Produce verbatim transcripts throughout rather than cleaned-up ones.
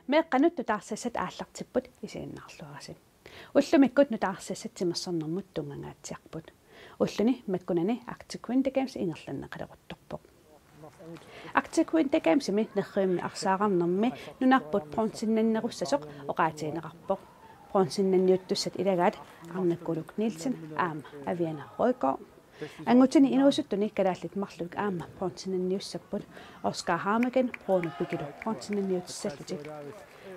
Meeqqanut nutaarsiassat aallartipput, isiginnaarluarisi. Ullumikkut nutaarsiassat timersornermut tunngangaatsiarput. Ulluni makkunani Arctic Winter Games ingerlanneqaleruttorpoq. Arctic Winter Gamesimi nerrivimmi arsaararnermi nunarput bronzenannerussasoq oqaatigineqarpoq. Bronzenanniuttussat ilagaat Arne Kuluk Nielsen aamma Aviana Rødgaard. Angutini inuusuttuni kalaallit marluk aamma bronzenanniussapput, Oscar Hameken, Bruno Pikilu bronzenanniutissallutik.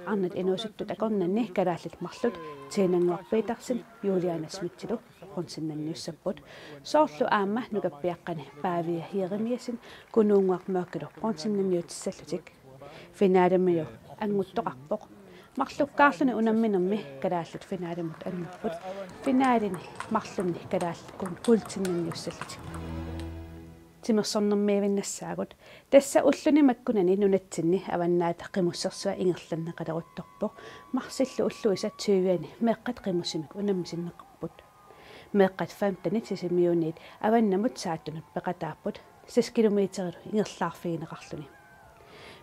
Arnat inuusuttut akornanni kalaallit marluk Tinannguaq Petersen, Juliane Schmidtilu bronzenanniussapput. Soorlu aamma nukappiaqqani Pavia Jeremiassen, Kunuunnguaq Mørkelu bronzenanniutissallutik. Finalemiu anguttoqarpoq. Marlukkaarluni unamminermi kalaallit finalimut annerput. Finalini marlunni kalaallit kun guldinanniussallutik. Timersornermiivinnassaagut. Tassa ulluni makkunani nunatsinni Avannaata Qimussersua ingerlanneqaleruttorpoq. Marsillu ulluisa tyviani meeqqat qimussimik unammisinneqarput. Meeqqat femtenit Sisimiuniit avannamut saattunut peqataapput, seks kilometerilu ingerlaarfigineqarluni.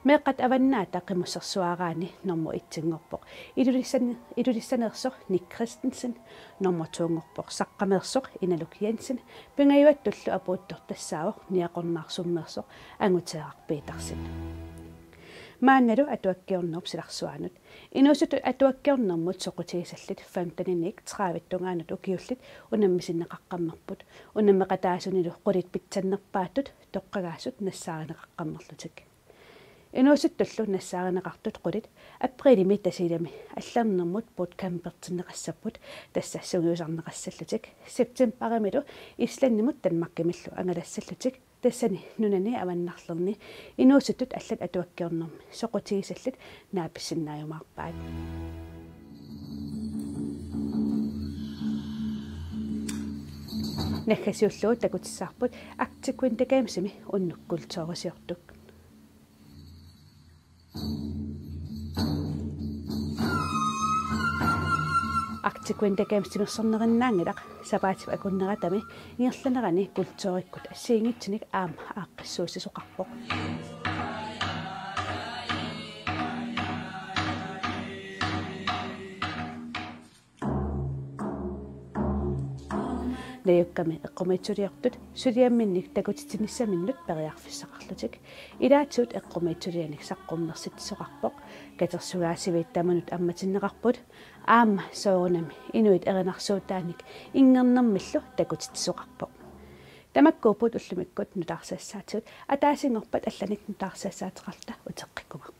Meeqqat Avannaata Qimussersuaraanni nummer etsinngorpoq Ilulissani-, Ilulissaneersoq Nick Christensen, nummer tonngorpoq Saqqameersoq Inaluk Jensen, pingajuattullu apuuttoq tassaavoq Niaqornaarsummeersoq Anguteeraq Petersen. Maannalu atuakkiornerup silarsuanut. Inuusuttut atuakkiornermut soqutigisallit femteniniit tredivit tungaanut ukiullit unammisinneqaqqammerput. Unammeqataasunilu qulit pitsannerpaattut toqqagaasut nassaarineqaqqammerlutik. Inuusuttullu nassaarineqartut qulit aprilimi Tasiilami allannermut bootcampertinneqassapput, tassa sungiusarneqassallutik. Septembarimilu Islandimut Danmarkimillu angalassallutik. Tassani nunani avannarlerni inuusuttut allat atuakkiornermi soqutigisallit naapissinnaajumaarpaat. Naggasiullugu takutissavarput Arctic Winter Gamesimi unnuk kulturisiortut. Arctic Winter Games timersornerinnaanngilaq, sapaatip akunneratami ingerlanerani kulturikkut assigiinngitsunik aamma aaqqissuussisoqarpoq. Najukkami eqqumiitsuliortut suliamminnik takutitsinissaminnut periarfissaqarlutik. Ilaatigut eqqumiitsulianik saqqummersitsisoqarpoq. Katersugaasiviit tamanut ammatinneqarput. Aamma soorunami inuit erinarsuutaanik inngernermillu takutitsisoqarpoq. Tamakkuupput ullumikkut nutaarsiassaatigut, ataasinngorpat allanik nutaarsiassaateqarluta uteqqikkumaarpugut.